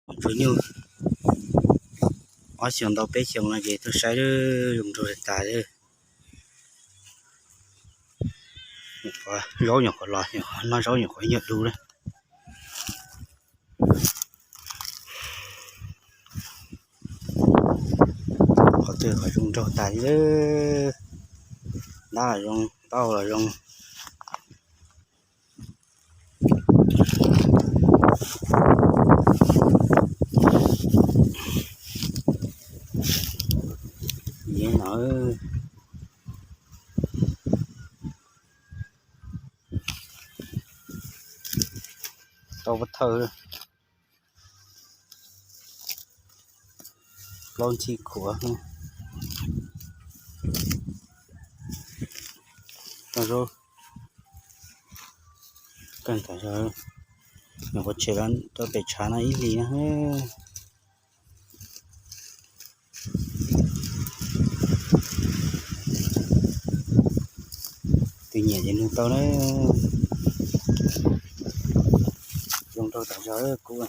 Tsuas nyuj ob xyoos ntau peb xyoos no ces tuaj saib zoo nraug tas li. Zaub nyuam qhuav los, noj zaub nyuam qhuav nyuam du li. Qhov twg qhov zoo nraug tas li. Dab los zoo, tauj los zoo. Yev no tau pov thawj, plaub ntxhib khuav. Tau zaub kawg tas zog, nyuam qhuav tshem rau pem tshav no ib hlis na. Tus nyiam ces nug tau na. Zoo nraug tas zog kub.